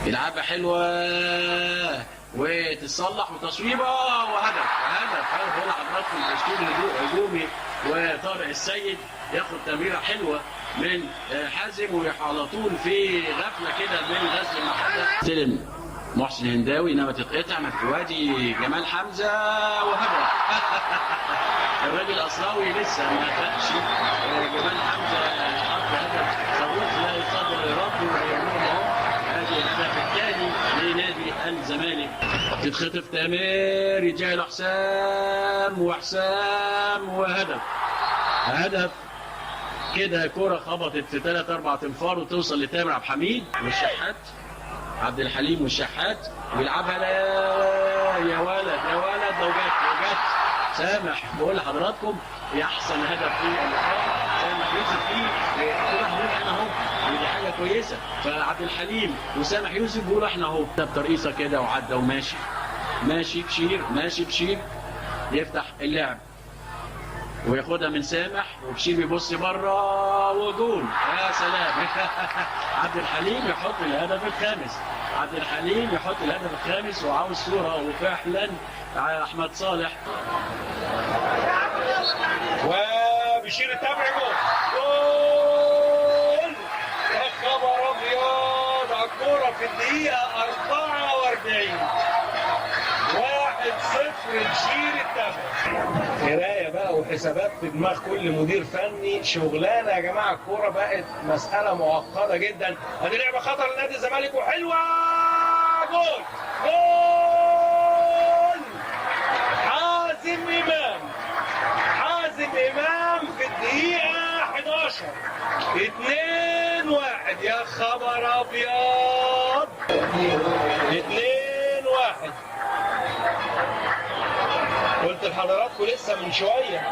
يلعبها حلوة وتتصلح وتصويبه وهدف. هدف هدف. هنا حضراتكم الاسلوب هجومي، وطارق السيد ياخد تمريره حلوة من حازم وعلى طول في غفلة كده من غزل المحلة. استلم محسن هنداوي انما تتقطع وادي جمال حمزة وهدف. الراجل الاصلاوي لسه ما فاقش. جمال حمزة حط هدف صاروخ لا يصد ولا يرد، ويرموهم اهو. ادي الهدف الثاني لنادي الزمالك. تتخطف تامر، يديها حسام، وحسام وهدف. هدف كده، كرة خبطت في 3 4 تنفار وتوصل لتامر عبد الحميد والشحات، عبد الحليم والشحات، ويلعبها. لا يا ولد يا ولد، لو جت لو جت. سامح، بقول لحضراتكم يا احسن هدف في اللقاء سامح يوسف فيه. كل واحد بيقول احنا اهو، ودي حاجة كويسة. فعبد الحليم وسامح يوسف بيقولوا احنا اهو. ده بترقيصه كده وعدى وماشي، ماشي بشير، ماشي بشير يفتح اللعب وياخدها من سامح، وبشير بيبص بره وجول. يا سلام، عبد الحليم يحط الهدف الخامس. عبد الحليم يحط الهدف الخامس، وعاوز صوره. وفعلا احمد صالح وبشير التابع، جول جول. يا خبر ابيض على الكورة في الدقيقة 44، 1-0 بشير التابع. قرايه بقى وحسابات في دماغ كل مدير فني، شغلانة يا جماعة. الكورة بقت مسالة معقدة جدا. ادي لعبه خطر لنادي الزمالك وحلوه، جول جول. حازم امام، حازم امام في الدقيقة 11، 2-1. يا خبر ابيض، 2-1. قلت لحضراتكم لسه من شوية.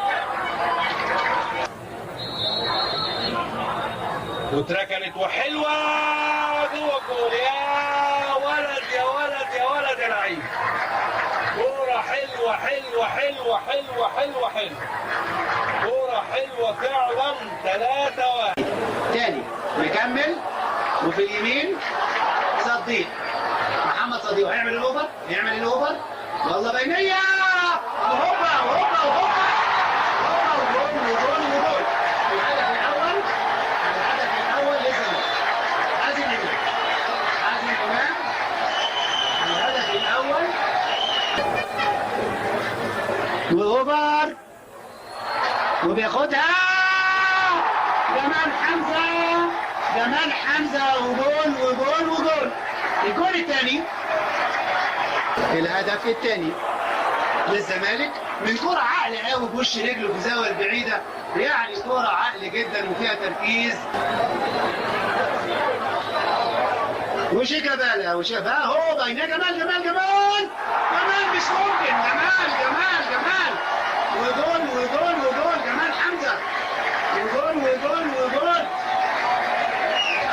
واتركنت وحلوه جوه الجول. يا ولد يا ولد يا ولد يا لعيب، كورة حلوة حلوة حلوة حلوة حلوة حلوة، كورة حلوة فعلا. 3-1 تاني مكمل، وفي اليمين صديق، محمد صديق هيعمل ال over، يعمل ال over والله بينيه، وهوبا وهوبا وهوبا وهوبا، وجول وجول وجول. الهدف الاول، الهدف الاول للزمالك، حازم امام، حازم امام الهدف الاول. و over وبياخدها جمال حمزة، جمال حمزة وجول وجول وجول. الجول الثاني، الهدف الثاني للزمالك من كرة عقل قوي بوش رجله في الزاوية البعيدة، يعني كرة عقل جدا وفيها تركيز. وشيكابالا وشيكابالا هو بينه، جمال جمال جمال جمال، مش ممكن، جمال جمال جمال، وجول وجول وجول جمال حمزة، وجول وجول وجول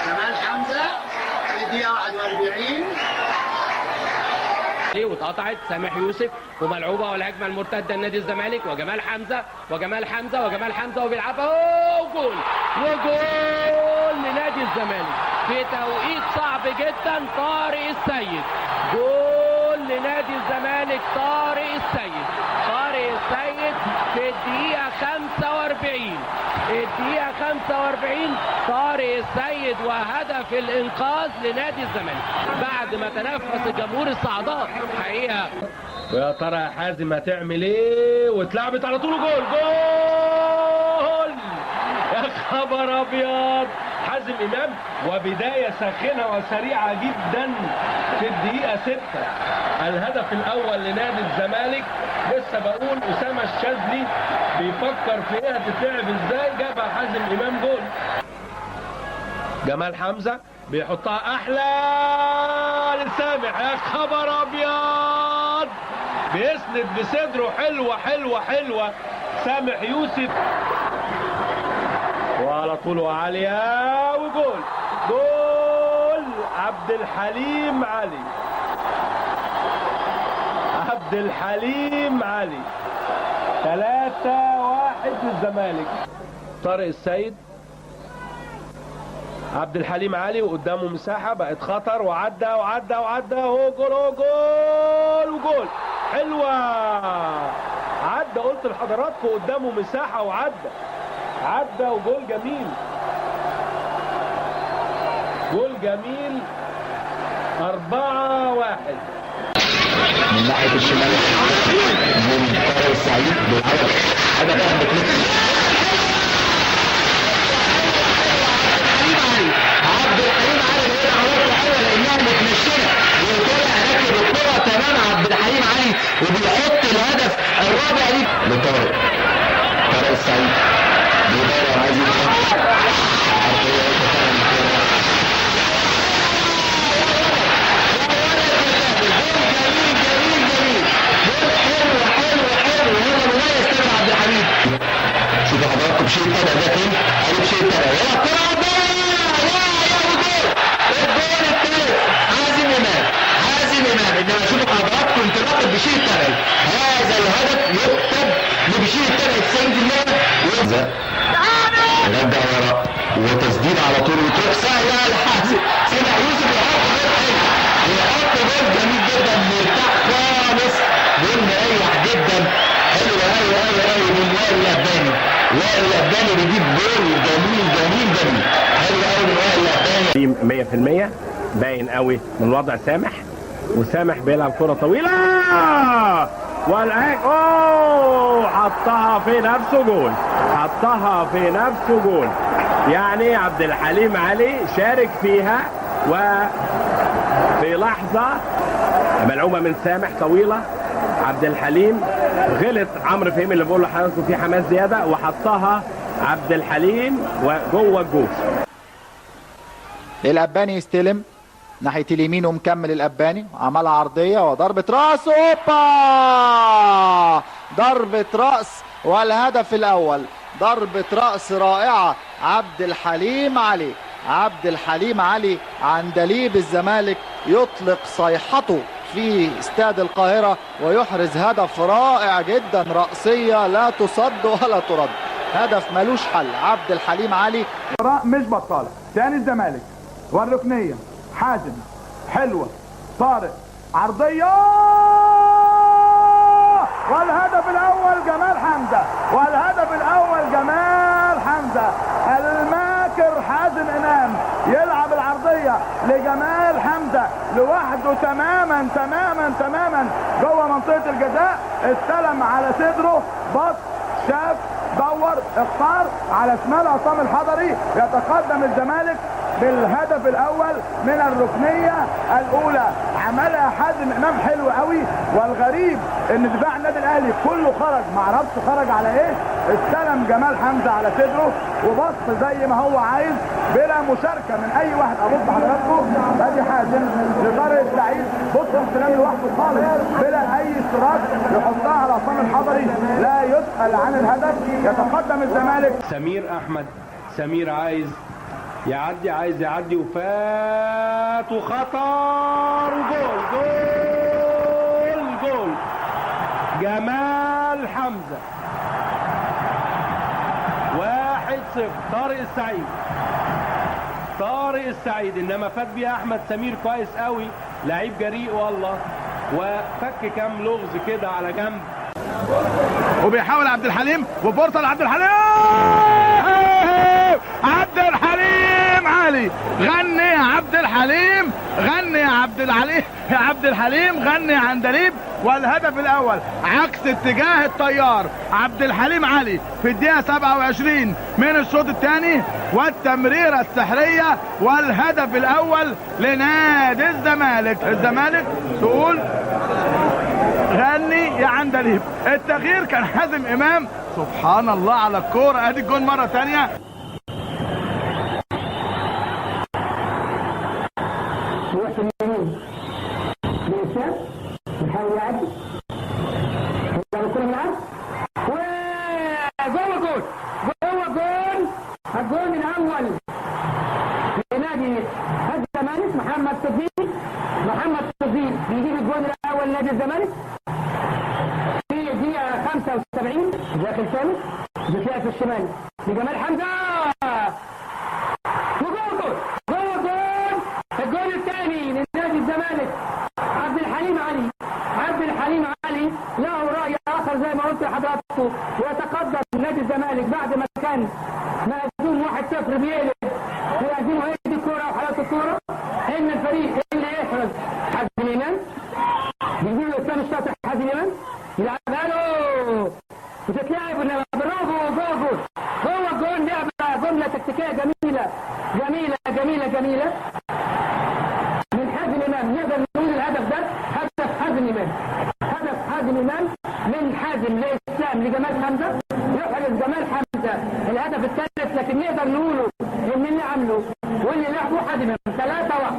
جمال حمزة في الدقيقة 41. واتقطعت سامح يوسف وملعوبه، والهجمه المرتدة لنادي الزمالك وجمال حمزة، وجمال حمزة، وجمال حمزة وبيلعبها وجول وجول لنادي الزمالك في توقيت صعب جدا. طارق السيد، جول لنادي الزمالك، طارق السيد، طارق السيد في الدقيقة 45، الدقيقة 45 طارق السيد وهدف الإنقاذ لنادي الزمالك بعد ما تنفس الجمهور الصعداء حقيقة. ويا ترى يا حازم هتعمل ايه؟ واتلعبت على طول، جول جول. يا خبر ابيض، حازم امام، وبداية ساخنة وسريعة جدا في الدقيقة 6، الهدف الاول لنادي الزمالك. لسه بقول اسامة الشاذلي بيفكر في ايه، هتتلعب ازاي، جابها حازم امام جول. جمال حمزة بيحطها احلى لسامح، يا خبر ابيض، بيسند بصدره، حلوة حلوة حلوة سامح يوسف، وعلى طول وعاليه وجول جول عبد الحليم علي، عبد الحليم علي، 3-1 للزمالك. طارق السيد عبد الحليم علي وقدامه مساحة بقت خطر، وعدى وعدى وعدى، هو جول هو جول وجول حلوة. عدى، قلت لحضراتكم قدامه مساحة وعدى، عدى وجول جميل، جول جميل. 4-1. من ناحية الشمال من طارق السعيد بالعرض، هذا بقى بتلف عبد الحليم علي هنا عرض حلوة لانها متمشيه وطلع راكب الكره تمام عبد الحليم علي وبيحط الهدف الرابع ليه لطارق. طارق السعيد بيدور عايز يدخل عرضية جميل جميل جميل، جول حلو حلو حلو هنا مميز تامر عبد الحميد. شوفوا حضراتكم شيء طبع ده فين؟ قالوا شيء طبع، يلا الكره عرضية يا وجول الجول الثالث حازم امام، حازم امام. انما شوفوا حضراتكم انطلاقة بشير التبعي، هذا الهدف يكتب لبشير التبعي 90%. رجع ورا وتسديد على طول وتروح سهلة لحازم سامح يوسف، يحط جول حلو، ويحط جول جميل جدا، مرتاح خالص، جول مريح جدا، حلو قوي قوي قوي من وائل الأباني. وائل الأباني بيجيب جول جميل جميل جميل، حلو قوي من وائل الأباني. 100% باين قوي من وضع سامح، وسامح بيلعب كرة طويلة والآن اوه حطها في نفسه جول، حطها في نفسه جول. يعني عبد الحليم علي شارك فيها، وفي لحظة ملعوبة من سامح طويلة، عبد الحليم غلط عمرو فهمي اللي بقول له حضراتكم في حماس زيادة، وحطها عبد الحليم وجوه الجول. الأباني يستلم ناحية اليمين ومكمل الأباني، عملها عرضية وضربة رأس، أوبا ضربة رأس والهدف الأول، ضربة رأس رائعة عبد الحليم علي. عبد الحليم علي عندليب الزمالك يطلق صيحته في استاد القاهرة ويحرز هدف رائع جدا، رأسية لا تصد ولا ترد، هدف ملوش حل عبد الحليم علي. مش بطالة تاني الزمالك والركنية، حازم حلوة، طارق عرضية والهدف الأول جمال حمزة، والهدف الأول جمال حمزة. الماكر حازم إمام يلعب العرضية لجمال حمزة لوحده تماما تماما تماما جوه منطقة الجزاء، استلم على صدره، بص شاف دور اختار على شمال عصام الحضري. يتقدم الزمالك بالهدف الاول من الركنيه الاولى، عملها حازم امام حلو قوي. والغريب ان دفاع النادي الاهلي كله خرج، معرفش خرج على ايه، استلم جمال حمزة على صدره وبص زي ما هو عايز بلا مشاركة من اي واحد. ابص حضراتكم ادي حازم لطارق السعيد، بص استلام لوحده خالص بلا اي اشتراك، يحطها على عصام الحضري لا يسال عن الهدف. يتقدم الزمالك. سمير احمد، سمير عايز يعدي، عايز يعدي وفات وخطر وجول جول جول جمال حمزة 1-0. طارق السعيد، طارق السعيد، انما فات بيها احمد سمير كويس قوي، لعيب جريء والله، وفك كام لغز كده على جنب. وبيحاول عبد الحليم وفرصه لعبد الحليم، عبد الحليم علي، غني يا عبد الحليم، غني يا عبد العلي، يا عبد الحليم غني يا عندليب. والهدف الاول عكس اتجاه التيار عبد الحليم علي في الدقيقة 27 من الشوط الثاني، والتمريره السحريه والهدف الاول لنادي الزمالك. الزمالك تقول غني يا عندليب. التغيير كان حازم امام، سبحان الله على الكورة، ادي الجون مرة ثانية. يروح في اليمين لإسلام، بيحاول يعدي، يلعب الكرة من العرض وجوه جول، جوه جول، الجول الأول لنادي الزمالك محمد صديق. محمد صديق بيجيب الجول الأول لنادي الزمالك في دقيقة 75. داخل ثاني بتلاقي في الشمال لجمال حمزة وجوه جول. الكورة ان الفريق اللي يحرز حازم امام بيجيب له اسلام الشاطر، حازم امام يلعبها له وتتلعب، برافو جوه جول، جوه الجول. لعبه جملة تكتيكية جميلة جميلة جميلة جميلة من حازم امام. نقدر نقول الهدف ده هدف حازم امام، هدف حازم امام من حازم لاسلام لجمال حمزة، يحرز جمال حمزة الهدف الثالث. لكن نقدر نقوله ان اللي عمله واللي لعبه حازم امام. 3-1.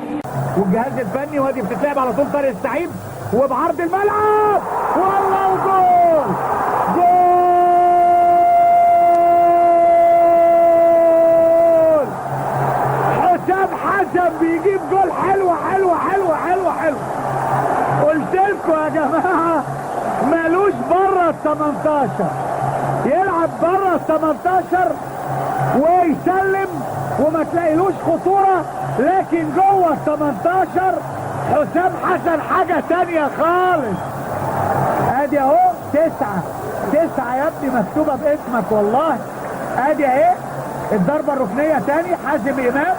والجهاز الفني، وادي بتتلعب على طول طارق السعيد وبعرض الملعب، والله وجول، جول حسام حسن بيجيب جول حلو حلو حلو حلو حلو. قلت لكم يا جماعة مالوش بره ال 18، يلعب بره ال 18 ويسلم وما تلاقيلوش خطورة، لكن جوه ال 18 حسام حسن حاجة تانية خالص. ادي اهو 9 يا ابني مكتوبة باسمك والله. ادي اهي الضربة الركنيه تاني، حازم امام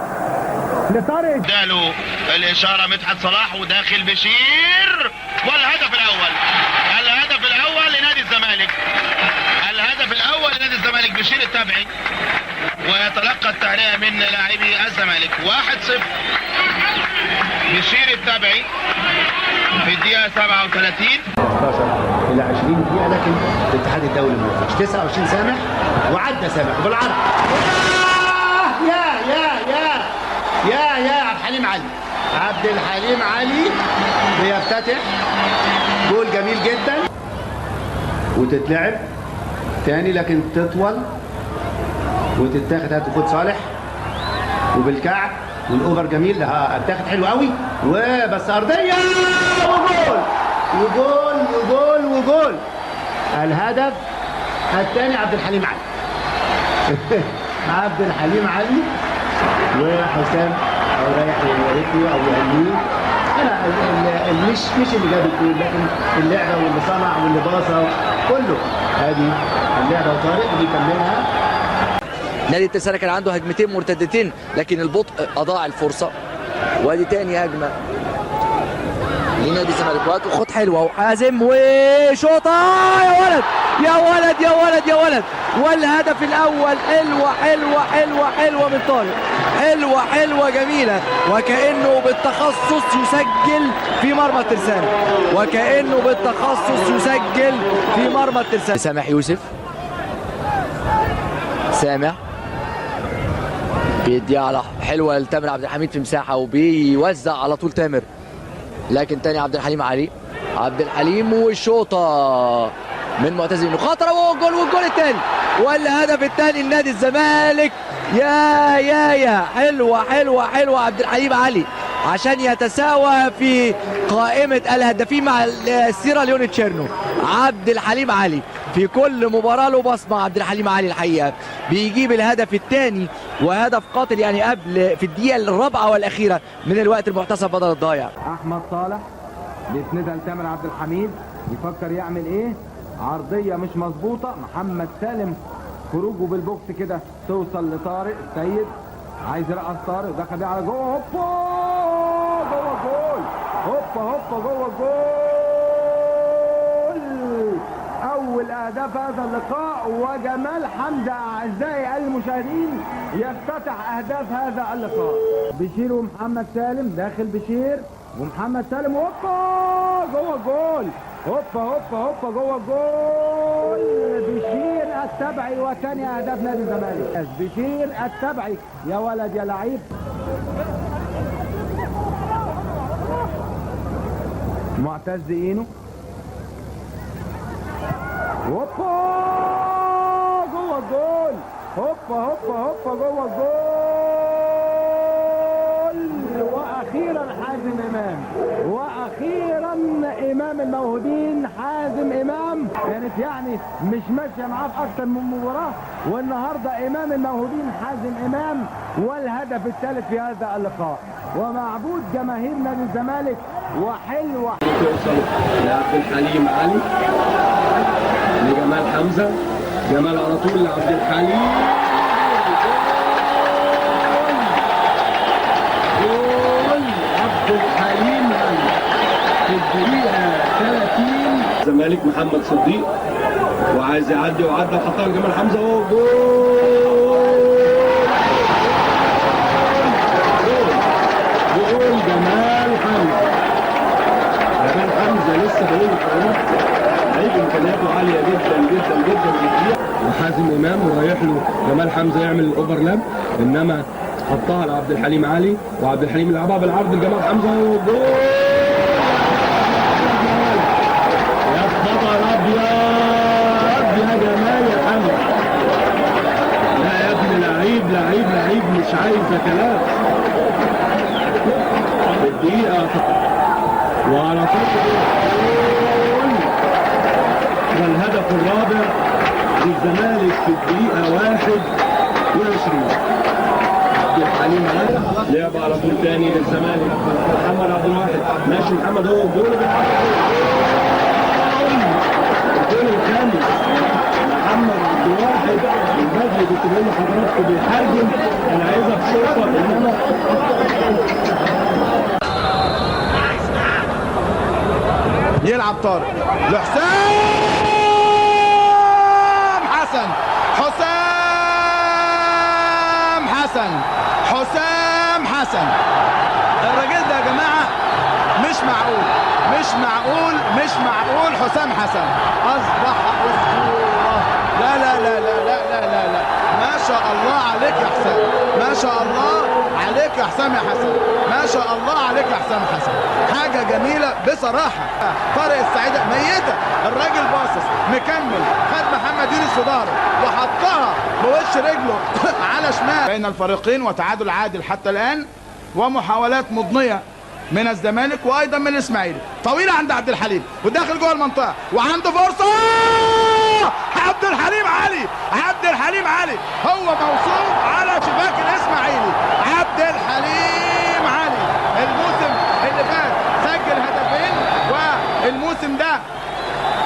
لطارق، اداله الاشارة مدحت صلاح وداخل بشير، والهدف الاول، الهدف الاول لنادي الزمالك، الهدف الاول لنادي الزمالك بشير التبعي، ويتلقى التهنئة من لاعبي الزمالك. 1-0 بشير التبعي في الدقيقة 37. 15 الى 20 دقيقة، لكن الاتحاد الدولي ما وافقش. 29 سامح، وعدى سامح وبالعرض، يا يا يا يا يا عبد الحليم علي، عبد الحليم علي بيفتتح جول جميل جدا، وتتلعب تاني لكن تطول وتتاخد، هتاخد صالح وبالكعب والاوفر جميل، هتاخد حلو قوي وبس ارضية وجول وجول وجول وجول. الهدف الثاني عبد الحليم علي عبد الحليم علي وحسام او رايح يوريكي او يهنيه. انا مش اللي جاب الجول، لكن اللعبة واللي صنع واللي باصة كله. ادي اللعبة وطارق بيكملها. نادي الترسانة كان عنده هجمتين مرتدتين لكن البطء اضاع الفرصة. وادي تاني هجمة لنادي الزمالك، وخد حلوة وحازم وشوطه، يا ولد يا ولد يا ولد يا ولد، والهدف الاول. حلوة حلوة حلوة حلوة من طارق، حلوة حلوة جميلة، وكانه بالتخصص يسجل في مرمى الترسانة، وكانه بالتخصص يسجل في مرمى الترسانة. سامح يوسف، سامح بيديها على حلوة لتامر عبد الحميد في مساحة وبيوزع على طول تامر، لكن تاني عبد الحليم علي، عبد الحليم والشوطه من معتز انه خطره، والجول والجول الثاني والهدف الثاني لنادي الزمالك. يا يا يا حلوة حلوة حلوة عبد الحليم علي عشان يتساوى في قائمة الهدافين مع السيراليون تشيرنو. عبد الحليم علي في كل مباراة له بصمة. عبد الحليم علي الحقيقة بيجيب الهدف الثاني وهدف قاتل، يعني قبل في الدقيقة الرابعة والاخيرة من الوقت المحتسب بدل الضايع. احمد صالح بيسندها لتامر عبد الحميد، يفكر يعمل ايه، عرضية مش مظبوطة، محمد سالم خروجه بالبوكس كده توصل لطارق السيد، عايز يرقص طارق ودخل بيه على جوه، هوبا جوه الجول، هوبا هوبا جوه الجول. اول اهداف هذا اللقاء، وجمال حمزة اعزائي المشاهدين يفتتح اهداف هذا اللقاء. بشير ومحمد سالم، داخل بشير ومحمد سالم، هوبا جوه الجول، هوبا هوبا هوبا جوه الجول. بشير التبعي وثاني اهداف نادي الزمالك. بشير التبعي يا ولد يا لعيب. معتز اينو، هوبا جوه الجول، هوبا هوبا هوبا جوه الجول. واخيرا حازم امام، واخيرا امام الموهوبين حازم امام، كانت يعني مش ماشية معاه في اكتر من مباراة، والنهارده امام الموهوبين حازم امام والهدف الثالث في هذا اللقاء، ومعبود جماهير نادي الزمالك. وحلوه توصل لعبد الحليم علي، لجمال حمزة، جمال على طول لعبد الحليم، جول. الزمالك محمد صديق وعايز يعدي وعدى وحطها لجمال حمزة، وجول جول جمال حمزة. جمال حمزة لسه بقول لحضرتك لعيب امكانياته عالية جدا جدا جدا جدا. وحازم امام ورايح له جمال حمزة يعمل ال overlap، انما حطها لعبد الحليم علي، وعبد الحليم لعبها بالعرض لجمال حمزة وجول. يا خبر ابيض يا جمال يا حمزة، لا يا ابني لعيب لعيب لعيب، مش عايزه كلام. في الدقيقة وعلى طول والهدف الرابع للزمالك في الدقيقة 21. عبد الحليم علي لعب على طول تاني للزمالك، محمد عبد الواحد ماشي، محمد هو جول الجول الخامس محمد عبد الواحد. من بدري كنت بقول لحضراتكم بيحرجم، انا عايزها بشرطه انما يلعب طارق لحسام حسن، حسام حسن، حسام حسن. الراجل ده يا جماعة مش معقول، مش معقول، مش معقول. حسام حسن اصبح اسطورة. لا لا لا لا لا لا لا لا، ما شاء الله عليك يا حسام، ما شاء الله عليك يا حسام يا حسن، ما شاء الله عليك يا حسام حسن. حاجة جميلة بصراحة. طارق السعيدة ميته، الراجل باصص مكمل، خد محمد يونس في ظهره وحطها بوش رجله على شمال. بين الفريقين وتعادل عادل حتى الان، ومحاولات مضنيه من الزمالك وايضا من الاسماعيلي. طويلة عند عبد الحليم وداخل جوه المنطقة وعنده فرصة. عبد الحليم علي، عبد الحليم علي هو موصوف على شباك الاسماعيلي. عبد الحليم علي الموسم اللي فات سجل هدفين، والموسم ده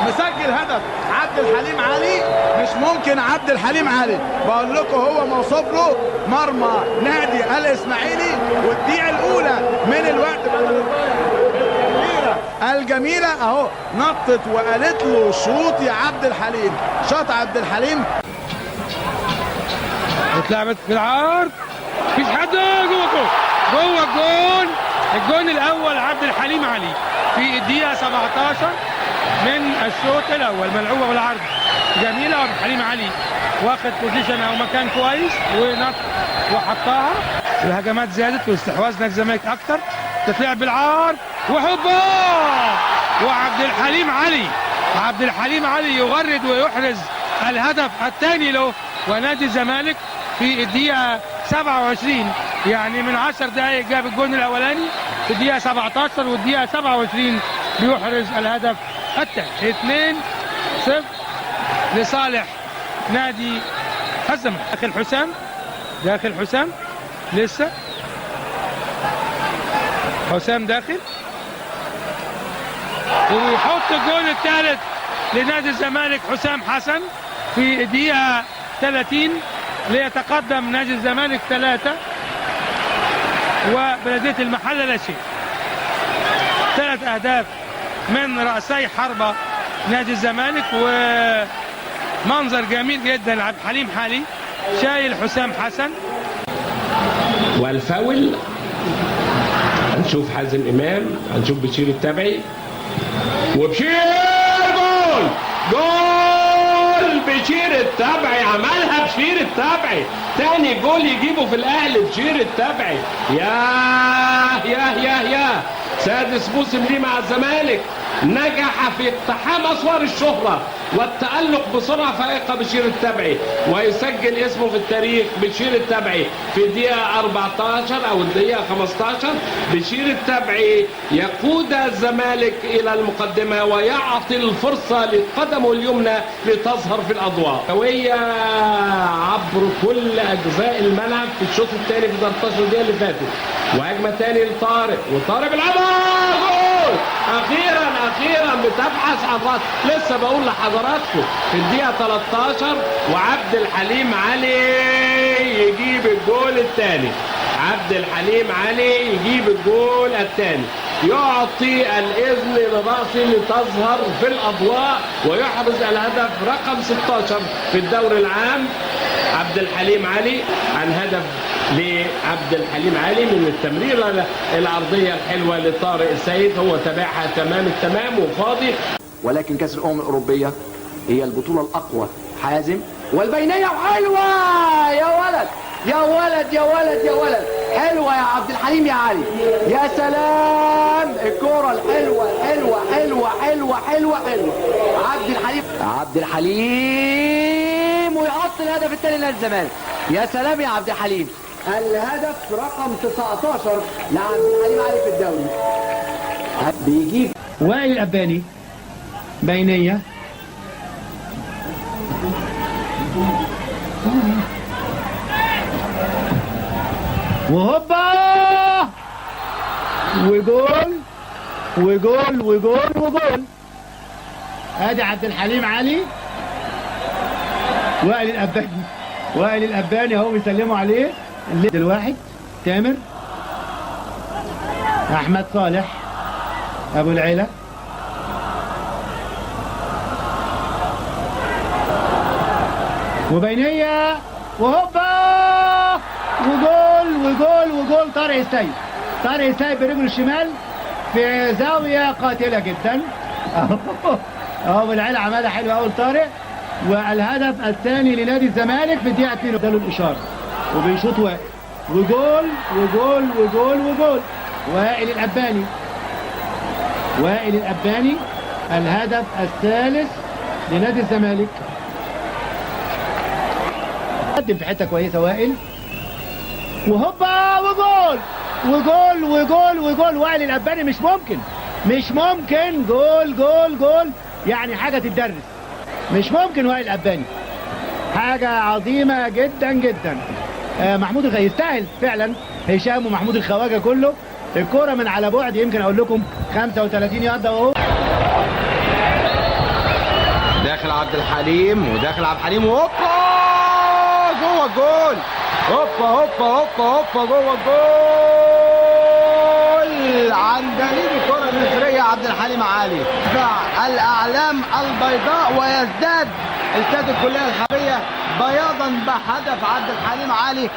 مسجل هدف. عبد الحليم علي مش ممكن، عبد الحليم علي بقول لكم هو موصوف له مرمى نادي الاسماعيلي. والدقيقة الاولى من الوقت بدل الضايع الجميلة اهو نطت وقالت له شوط يا عبد الحليم، شاط عبد الحليم. اتلعبت في العرض، مفيش حد جوه الجول، جوه الجول. الجون الاول عبد الحليم علي في الدقيقة 17 من الشوط الاول، ملعوبه بالعرض جميلة. عبد الحليم علي واخد position او مكان كويس ونط وحطها. الهجمات زادت واستحواذ نادي الزمالك اكتر. تتلعب بالعرض وحبه، وعبد الحليم علي، عبد الحليم علي يغرد ويحرز الهدف الثاني له ونادي الزمالك في الدقيقة 27، يعني من 10 دقائق جاب الجون الاولاني في الدقيقة 17، والدقيقة 27 بيحرز الهدف الثاني. 2-0 لصالح نادي الزمالك. داخل حسام، داخل حسام، لسه حسام داخل ويحط الجول الثالث لنادي الزمالك حسام حسن في الدقيقة 30 ليتقدم نادي الزمالك 3 وبلدية المحلة لا شيء. 3 أهداف من رأسي حربة نادي الزمالك، ومنظر جميل جدا. عبد الحليم حالي شايل حسام حسن. والفاول هنشوف حازم إمام، هنشوف بشير التبعي، وبشير جول، جول بشير التبعي، عملها بشير التبعي، تاني جول يجيبه في الاهلي بشير التبعي. يا يا يا يا سادس موسم ليه مع الزمالك، نجح في اقتحام اسوار الشهرة والتألق بسرعة فائقة بشير التبعي، ويسجل اسمه في التاريخ بشير التبعي في الدقيقة 14 أو الدقيقة 15. بشير التبعي يقود الزمالك إلى المقدمة ويعطي الفرصة لقدمه اليمنى لتظهر في الأضواء. قوية عبر كل أجزاء الملعب في الشوط الثاني في 13 دقيقة اللي فاتت، وهجمة ثاني لطارق، وطارق بيلعبها جول. أخيرا أخيرا بتبحث عن راس. لسه بقول لحضراتكم في الدقيقة 13 وعبد الحليم علي يجيب الجول الثاني. عبد الحليم علي يجيب الجول الثاني، يعطي الإذن لرأسه لتظهر في الأضواء ويحرز الهدف رقم 16 في الدوري العام. عبد الحليم علي عن هدف لعبد الحليم علي من التمريرة العرضية الحلوة لطارق السيد، هو تابعها تمام التمام وفاضي. ولكن كأس الأمم الأوروبية هي البطولة الأقوى. حازم والبينية حلوة، يا ولد يا ولد يا ولد يا ولد، حلوة يا عبد الحليم يا علي، يا سلام، الكرة الحلوة حلوة حلوة حلوة حلوة حلوة. عبد الحليم، عبد الحليم ويحط الهدف الثاني لنادي الزمالك. يا سلام يا عبد الحليم، الهدف رقم 19 لعبد الحليم علي في الدوري. بيجيب وائل الأباني بينية، وهوبا وجول وجول وجول وجول. ادي عبد الحليم علي، وائل الأباني، وائل الأباني اهو بيسلموا عليه. الواحد تامر، احمد صالح، ابو العلا، وبينية، وهوبا وجول وجول وجول. طارق السيد، طارق السيد برجله الشمال في زاوية قاتلة جدا. اهو العيلة عملها حلوة قوي طارق. والهدف الثاني لنادي الزمالك في الدقيقة 2، اداله الإشارة وبيشوط وائل، وجول وجول وجول وجول. وائل الأباني، وائل الأباني الهدف الثالث لنادي الزمالك. قدم في حتة كويسة وائل، وهوبا وجول وجول وجول وجول. وائل الأباني مش ممكن، مش ممكن، جول جول جول، يعني حاجة تتدرس، مش ممكن. وائل الأباني حاجة عظيمة جدا جدا. محمود يستاهل فعلا، هشام ومحمود الخواجة كله. الكرة من على بعد يمكن اقول لكم 35 ياردة اهو. داخل عبد الحليم، وداخل عبد الحليم، وهوبا جوه الجول، هوبا هوبا هوبا هوبا جوه الجول. عندليب الكرة المصرية عبد الحليم علي، الأعلام البيضاء، ويزداد استاد الكلية الحربية بياضا بهدف عبد الحليم علي.